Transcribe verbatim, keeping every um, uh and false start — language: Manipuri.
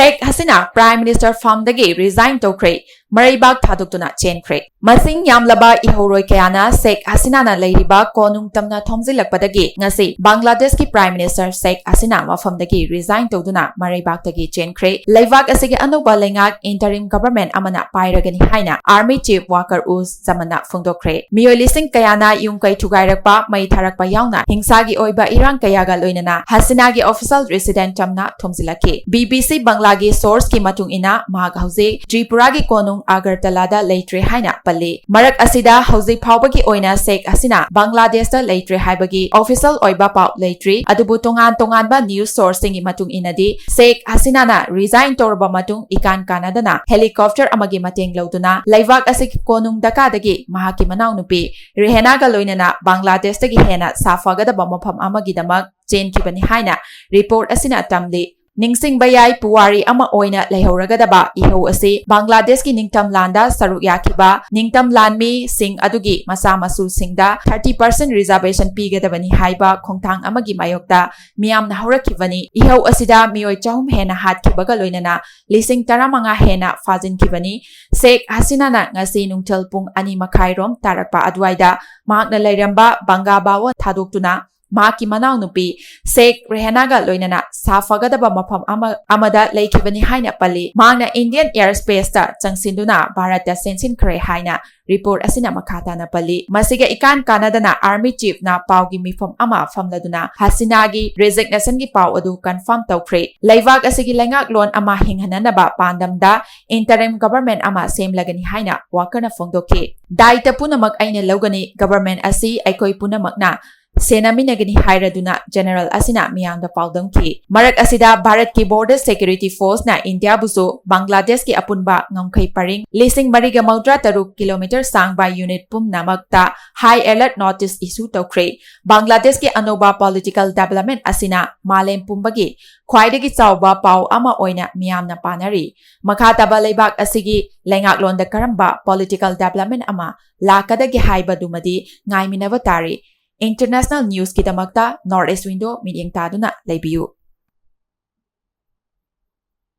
ꯁꯦꯈ ꯍꯁꯤꯅꯥ Prime Minister ꯐꯝꯗꯒꯤ resign ꯇꯧꯈ꯭ꯔꯦ꯫ ꯃꯔꯩꯕꯥꯛ ꯊꯥꯗꯣꯛꯇꯨꯅ ꯆꯦꯟꯈ꯭ꯔꯦ꯫ ꯃꯁꯤꯡ ꯌꯥꯝꯂꯕ ꯏꯍꯧꯔꯣꯏ ꯀꯌꯥꯅ ꯁꯦꯈ ꯍꯁꯤꯅꯥꯅ ꯂꯩꯔꯤꯕ ꯀꯣꯅꯨꯡ ꯇꯝꯅ ꯊꯣꯝꯖꯤꯜꯂꯛꯄꯗꯒꯤ ꯉꯁꯤ ꯕꯪꯒ꯭ꯂꯥꯗꯦꯁꯀꯤ Prime Minister ꯁꯦꯈ ꯍꯁꯤꯅꯥ ꯃꯐꯝꯗꯒꯤ resign ꯇꯧꯗꯨꯅ ꯃꯔꯩꯕꯥꯛꯇꯒꯤ ꯆꯦꯟꯈ꯭ꯔꯦ꯫ ꯂꯩꯕꯥꯛ ꯑꯁꯤꯒꯤ ꯑꯅꯧꯕ ꯂꯩꯉꯥꯛ interim government ꯑꯃꯅ ꯄꯥꯏꯔꯒꯅꯤ ꯍꯥꯏꯅ Army Chief Waqar Uz Zamanna ꯐꯣꯡꯗꯣꯛꯈ꯭ꯔꯦ꯫ ꯃꯤꯑꯣꯏ ꯂꯤꯁꯤꯡ ꯀꯌꯥꯅ ꯌꯨꯝ ꯀꯩ ꯊꯨꯒꯥꯏꯔꯛꯄ, ꯃꯩ ꯊꯥꯔꯛꯄ ꯌꯥꯎꯅ ꯍꯤꯡꯁꯥꯒꯤ ꯑꯣꯏꯕ ꯏꯔꯥꯡ ꯀꯌꯥꯒ ꯂꯣꯏꯅꯅ ꯍꯁꯤꯅꯥꯒꯤ official residence ꯇꯝꯅ ꯊꯣꯝꯖꯤꯜꯂꯛꯈꯤ꯫ B B C ꯕꯪꯒ꯭ꯂꯥꯒꯤ source ꯀꯤ ꯃꯇꯨꯡ ꯏꯟꯅ ꯃꯍꯥꯛ ꯍꯧꯖꯤꯛ ꯇ꯭ꯔꯤꯄꯨꯔꯥꯒꯤ ꯀꯣꯅꯨꯡ ꯑꯒꯔꯇꯂꯥꯗ ꯂꯩꯇ꯭ꯔꯦ ꯍꯥꯏꯅ ꯄꯜꯂꯤ꯫ ꯃꯔꯛ ꯑꯁꯤꯗ ꯍꯧꯖꯤꯛ ꯐꯥꯎꯕꯒꯤ ꯑꯣꯏꯅ ꯁꯦꯈ ꯍꯁꯤꯅꯥ ꯕꯪꯒ꯭ꯂꯥꯗꯦꯁꯇ ꯂꯩꯇ꯭ꯔꯦ ꯍꯥꯏꯕꯒꯤ official ꯑꯣꯏꯕ ꯄꯥꯎ ꯂꯩꯇ꯭ꯔꯤ꯫ ꯑꯗꯨꯕꯨ ꯇꯣꯉꯥꯟ ꯇꯣꯉꯥꯟꯕ news source ꯁꯤꯡꯒꯤ ꯃꯇꯨꯡ ꯏꯟꯅꯗꯤ ꯁꯦꯈ ꯍꯁꯤꯅꯥꯅ resign ꯇꯧꯔꯕ ꯃꯇꯨꯡ ꯏꯀꯥꯟ ꯀꯥꯟꯅꯗꯅ helicopter ꯑꯃꯒꯤ ꯃꯇꯦꯡ ꯂꯧꯗꯨꯅ ꯂꯩꯕꯥꯛ ꯑꯁꯤꯒꯤ ꯀꯣꯅꯨꯡ ꯙꯥꯀꯥꯗꯒꯤ ꯃꯍꯥꯛꯀꯤ ꯃꯅꯥꯎꯅꯨꯄꯤ ꯔꯦꯍꯦꯅꯥꯒ ꯂꯣꯏꯅꯅ ꯕꯪꯒ꯭ꯂꯥꯗꯦꯁꯇꯒꯤ ꯍꯦꯟꯅ ꯁꯥꯐꯒꯗꯕ ꯃꯐꯝ ꯑꯃꯒꯤꯗꯃꯛ ꯆꯦꯟꯈꯤꯕꯅꯤ ꯍꯥꯏꯅ report ꯑꯁꯤꯅ ꯇꯝꯂꯤ꯫ ꯅꯤꯡꯁꯤꯡꯕ ꯌꯥꯏ, ꯄꯨꯋꯥꯔꯤ ꯑꯃ ꯑꯣꯏꯅ ꯂꯩꯍꯧꯔꯒꯗꯕ ꯏꯍꯧ ꯑꯁꯤ ꯕꯪꯒ꯭ꯂꯥꯗꯦꯁꯀꯤ ꯅꯤꯡꯇꯝ ꯂꯥꯟꯗ ꯁꯔꯨꯛ ꯌꯥꯈꯤꯕ ꯅꯤꯡꯇꯝ ꯂꯥꯟꯃꯤꯁꯤꯡ ꯑꯗꯨꯒꯤ ꯃꯆꯥ ꯃꯁꯨꯁꯤꯡꯗ thirty percent reservation ꯄꯤꯒꯗꯕꯅꯤ ꯍꯥꯏꯕ ꯈꯣꯡꯊꯥꯡ ꯑꯃꯒꯤ ꯃꯥꯌꯣꯛꯇ ꯃꯤꯌꯥꯝꯅ ꯍꯧꯔꯛꯈꯤꯕꯅꯤ꯫ ꯏꯍꯧ ꯑꯁꯤꯗ ꯃꯤꯑꯣꯏ ꯆꯍꯨꯝ ꯍꯦꯟꯅ ꯍꯥꯠꯈꯤꯕꯒ ꯂꯣꯏꯅꯅ ꯂꯤꯁꯤꯡ ꯇꯔꯥꯃꯉꯥ ꯍꯦꯟꯅ ꯐꯥꯖꯤꯟꯈꯤꯕꯅꯤ꯫ ꯁꯦꯈ ꯍꯁꯤꯅꯥꯅ ꯉꯁꯤ ꯅꯨꯡꯊꯤꯜ ꯄꯨꯡ ꯑꯅꯤ ꯃꯈꯥꯏꯔꯣꯝ ꯇꯥꯔꯛꯄ ꯑꯗꯨꯋꯥꯏꯗ ꯃꯍꯥꯛꯅ ꯂꯩꯔꯝꯕ ꯕꯪꯒꯥ ꯚꯥꯋꯟ ꯊꯥꯗꯣꯛꯇꯨꯅ ꯃꯍꯥꯛꯀꯤ ꯃꯅꯥꯎꯅꯨꯄꯤ ꯁꯦꯈ ꯔꯦꯍꯥꯅꯥꯒ ꯂꯣꯏꯅꯅ ꯁꯥꯐꯒꯗꯕ ꯃꯐꯝ ꯑꯃ, ꯑꯃꯗ ꯂꯩꯈꯤꯕꯅꯤ ꯍꯥꯏꯅ ꯄꯜꯂꯤ꯫ ꯃꯍꯥꯛꯅ Indian air space ꯇ ꯆꯪꯁꯤꯟꯗꯨꯅ ꯚꯥꯔꯠꯇ ꯆꯦꯟꯁꯤꯟꯈ꯭ꯔꯦ ꯍꯥꯏꯅ report ꯑꯁꯤꯅ ꯃꯈꯥ ꯇꯥꯅ ꯄꯜꯂꯤ꯫ ꯃꯁꯤꯒ ꯏꯀꯥꯟ ꯀꯥꯟꯅꯗꯅ Army Chief ꯅ ꯄꯥꯎꯒꯤ ꯃꯤꯐꯝ ꯑꯃ ꯐꯝꯂꯗꯨꯅ ꯍꯁꯤꯅꯥꯒꯤ resignation ꯒꯤ ꯄꯥꯎ ꯑꯗꯨ confirm ꯇꯧꯈ꯭ꯔꯦ꯫ ꯂꯩꯕꯥꯛ ꯑꯁꯤꯒꯤ ꯂꯩꯉꯥꯛꯂꯣꯟ ꯑꯃ ꯍꯤꯡꯍꯟꯅꯅꯕ ꯄꯥꯟꯗꯝꯗ interim government ꯑꯃ ꯁꯦꯝꯂꯒꯅꯤ ꯍꯥꯏꯅ ꯋꯥꯀꯔꯅ ꯐꯣꯡꯗꯣꯛꯈꯤ꯫ ꯗꯥꯏꯇ ꯄꯨꯝꯅꯃꯛ ꯑꯩꯅ ꯂꯧꯒꯅꯤ꯫ Government ꯑꯁꯤ ꯑꯩꯈꯣꯏ ꯄꯨꯝꯅꯃꯛꯅ ꯁꯦꯟꯅꯃꯤꯟꯅꯒꯅꯤ ꯍꯥꯏꯔꯗꯨꯅ general ꯑꯁꯤꯅ ꯃꯤꯌꯥꯝꯗ ꯄꯥꯎꯗꯝꯈꯤ꯫ ꯃꯔꯛ ꯑꯁꯤꯗ ꯚꯥꯔꯠꯀꯤ Border Security Force ꯅ ꯏꯟꯗꯤꯌꯥꯕꯨꯁꯨ ꯕꯪꯒ꯭ꯂꯥꯗꯦꯁꯀꯤ ꯑꯄꯨꯟꯕ ꯉꯝꯈꯩ ꯄꯔꯤꯡ ꯂꯤꯁꯤꯡ ꯃꯔꯤꯒ ꯃꯧꯗ꯭ꯔꯥ ꯇꯔꯨꯛ kilometre ꯁꯥꯡꯕ unit ꯄꯨꯝꯅꯃꯛꯇ high alert notice issue ꯇꯧꯈ꯭ꯔꯦ꯫ ꯕꯪꯒ꯭ꯂꯥꯗꯦꯁꯀꯤ ꯑꯅꯧꯕ political development ꯑꯁꯤꯅ ꯃꯥꯂꯦꯝ ꯄꯨꯝꯕꯒꯤ ꯈ꯭ꯋꯥꯏꯗꯒꯤ ꯆꯥꯎꯕ ꯄꯥꯎ ꯑꯃ ꯑꯣꯏꯅ ꯃꯤꯌꯥꯝꯅ ꯄꯥꯅꯔꯤ꯫ ꯃꯈꯥ ꯇꯥꯕ ꯂꯩꯕꯥꯛ ꯑꯁꯤꯒꯤ ꯂꯩꯉꯥꯛꯂꯣꯟꯗ ꯀꯔꯝꯕ political development ꯑꯃ ꯂꯥꯛꯀꯗꯒꯦ ꯍꯥꯏꯕꯗꯨꯃꯗꯤ ꯉꯥꯏꯃꯤꯟꯅꯕ ꯇꯥꯔꯤ꯫ International news ꯀꯤꯗꯃꯛꯇ North East Window ꯃꯤꯠꯌꯦꯡ ꯇꯥꯗꯨꯅ ꯂꯩꯕꯤꯌꯨ꯫